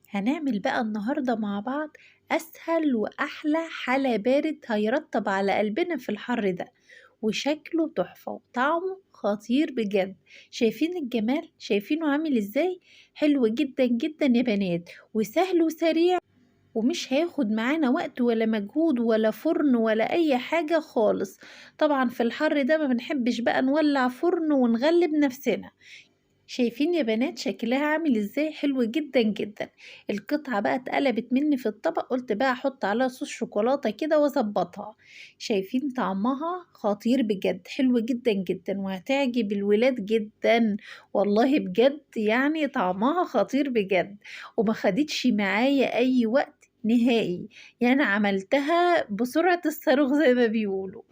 هنعمل بقى النهاردة مع بعض أسهل وأحلى حلا بارد هيرطب على قلبنا في الحر ده، وشكله تحفة وطعمه خطير بجد. شايفين الجمال؟ شايفينه عامل ازاي؟ حلو جدا جدا يا بنات، وسهل وسريع، ومش هياخد معانا وقت ولا مجهود ولا فرن ولا أي حاجة خالص. طبعا في الحر ده ما بنحبش بقى نولع فرن ونغلب نفسنا. شايفين يا بنات شكلها عامل ازاي؟ حلو جدا جدا. القطعة بقى اتقلبت مني في الطبق، قلت بقى احط عليها صوص شوكولاتة كده واظبطها. شايفين طعمها خطير بجد، حلو جدا جدا، وهتعجب الولاد جدا والله بجد، طعمها خطير بجد، وما خدتش معايا اي وقت نهائي، عملتها بسرعة الصاروخ زي ما بيقولوا.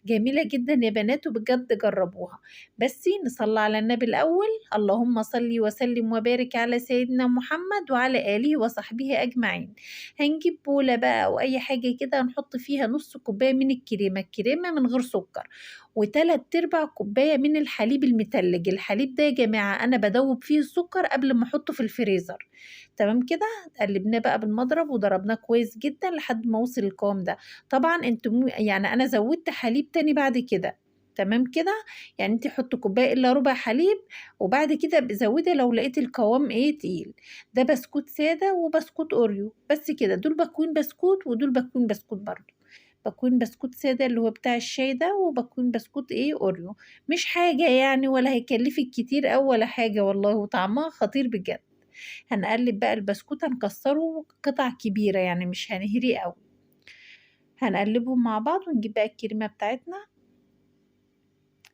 جميلة جدا يا بنات وبجد جربوها. بس نصلي على النبي الأول، اللهم صل وسلم وبارك على سيدنا محمد وعلى آله وصحبه أجمعين. هنجيب بولة بقى أو أي حاجة كده هنحط فيها نص كوباية من الكريمة، الكريمة من غير سكر، وتلات أرباع كوباية من الحليب المتلج. الحليب ده يا جماعة أنا بدوب فيه السكر قبل ما أحطه في الفريزر. تمام كده، قلبناه بقى بالمضرب وضربناه كويس جدا لحد ما وصل القوام ده. طبعا انتوا انا زودت حليب تاني بعد كده. تمام كده، انت حطي كوبايه الا ربع حليب وبعد كده زودي لو لقيتي القوام تقيل. ده بسكوت ساده وبسكوت اوريو بس كده، دول باكوين بسكوت ودول باكوين بسكوت برضو. باكوين بسكوت ساده اللي هو بتاع الشاي ده، وباكوين بسكوت اوريو. مش حاجه ولا هيكلفك كتير او ولا حاجه والله، وطعمها خطير بجد. هنقلب بقى البسكوت، هنكسره قطع كبيره مش هنهريه قوي. هنقلبهم مع بعض ونجيب بقى الكريمه بتاعتنا،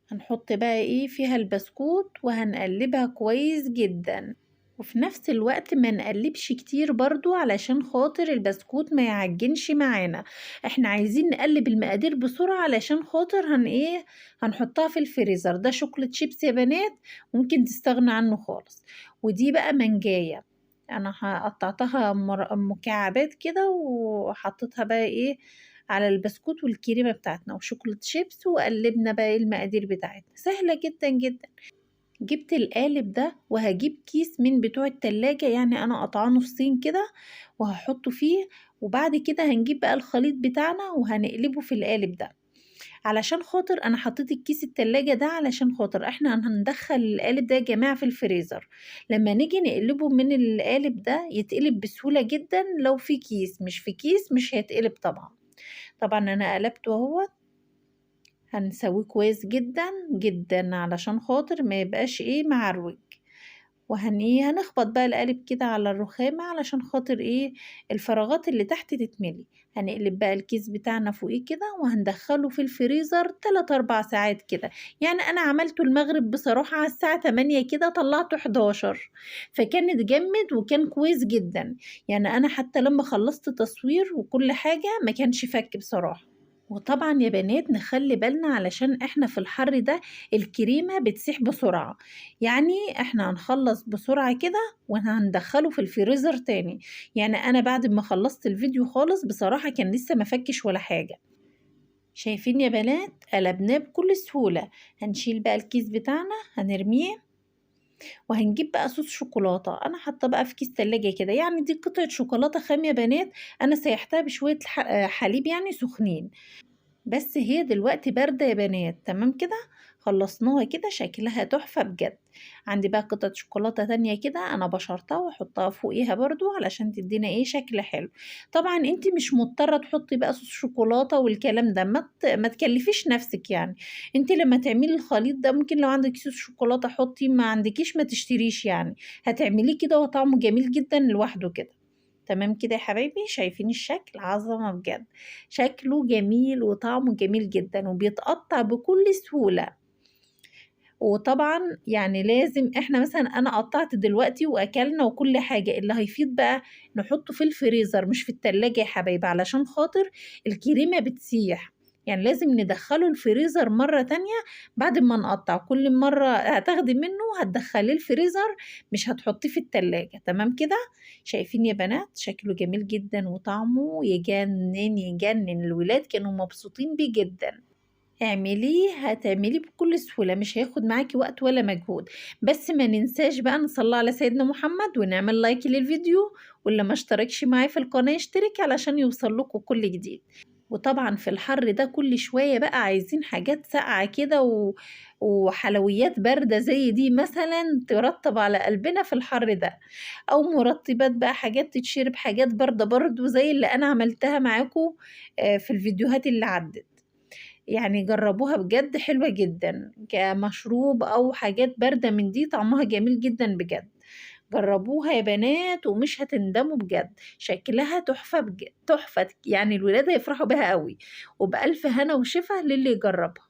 هنحط بقى فيها البسكوت وهنقلبها كويس جدا، وفي نفس الوقت ما نقلبش كتير برضو علشان خاطر البسكوت ما يعجنش معانا. احنا عايزين نقلب المقادير بسرعة علشان خاطر هنحطها في الفريزر. ده chocolate chips يا بنات، ممكن تستغنى عنه خالص. ودي بقى منجاية انا قطعتها مكعبات كده وحطيتها بقى على البسكوت والكريمة بتاعتنا و chocolate chips، وقلبنا بقى المقادير بتاعتنا. سهلة جدا جدا. جبت القالب ده وهجيب كيس من بتوع التلاجة، انا قطعاه نصين كده وهحطه فيه، وبعد كده هنجيب بقى الخليط بتاعنا وهنقلبه في القالب ده. علشان خاطر انا حطيت الكيس التلاجة ده علشان خاطر احنا هندخل القالب ده يا جماعة في الفريزر، لما نيجي نقلبه من القالب ده يتقلب بسهولة جدا. لو في كيس، مش في كيس مش هيتقلب طبعا. طبعا انا قلبته اهوت، هنسويه كويس جدا جدا علشان خاطر ما يبقاش معروج. وهن هنخبط بقى القالب كده على الرخامة علشان خاطر الفراغات اللي تحت تتملي. هنقلب بقى الكيس بتاعنا فوقيه كده وهندخله في الفريزر 3-4 ساعات كده. انا عملته المغرب بصراحة على الساعة 8 كده، طلعته 11، فكان اتجمد وكان كويس جدا. انا حتى لما خلصت تصوير وكل حاجة ما كانش فك بصراحة. وطبعا يا بنات نخلي بالنا علشان احنا في الحر ده الكريمة بتسيح بسرعة، احنا هنخلص بسرعة كده وهندخله في الفريزر تاني. انا بعد ما خلصت الفيديو خالص بصراحة كان لسه ما فكش ولا حاجة. شايفين يا بنات قلبناه بكل سهولة. هنشيل بقى الكيس بتاعنا هنرميه، وهنجيب بقى صوص شوكولاتة. انا حاطه بقى في كيس تلاجة كده، دي قطعة شوكولاتة خام يا بنات، انا سيحتها بشوية حليب سخنين، بس هي دلوقتي باردة يا بنات. تمام كده خلصناها كده، شكلها تحفة بجد. عندي بقى قطعة شوكولاتة تانية كده انا بشرتها واحطها فوقيها برضو علشان تدينا شكل حلو. طبعا انتي مش مضطرة تحطي بقى صوص شوكولاتة والكلام ده، ما تكلفيش نفسك. انتي لما تعملي الخليط ده ممكن لو عندك صوص شوكولاتة حطي، ما عندكيش ما تشتريش، هتعمليه كده وطعمه جميل جدا لوحده كده. تمام كده يا حبايبي، شايفين الشكل عظمة بجد، شكله جميل وطعمه جميل جدا وبيتقطع بكل سهولة. وطبعا لازم احنا مثلا انا قطعت دلوقتي واكلنا وكل حاجة، اللي هيفيض بقى نحطه في الفريزر مش في التلاجة يا حبايبي علشان خاطر الكريمة بتسيح، لازم ندخله الفريزر مرة تانية بعد ما نقطع. كل مرة هتاخدي منه هتدخليه الفريزر مش هتحطيه في التلاجة. تمام كده، شايفين يا بنات شكله جميل جدا وطعمه يجنن يجنن، الولاد كانوا مبسوطين بيه جدا. اعمليه هتعمليه بكل سهولة، مش هياخد معاكِ وقت ولا مجهود. بس ما ننساش بقى نصلي على سيدنا محمد ونعمل like للفيديو، واللي ما اشتركش معايا في القناة يشترك علشان يوصل لكم كل جديد. وطبعا في الحر ده كل شوية بقى عايزين حاجات ساقعة كده وحلويات باردة زي دي مثلا ترطب على قلبنا في الحر ده، أو مرطبات بقى، حاجات تتشرب، حاجات باردة برضو زي اللي أنا عملتها معاكم في الفيديوهات اللي عدت. يعني جربوها بجد حلوة جدا كمشروب أو حاجات باردة من دي، طعمها جميل جدا بجد. جربوها يا بنات ومش هتندموا بجد، شكلها تحفة بجد، تحفة، يعني الولاد هيفرحوا بيها قوي. وبألف هنا وشفا للي يجربها.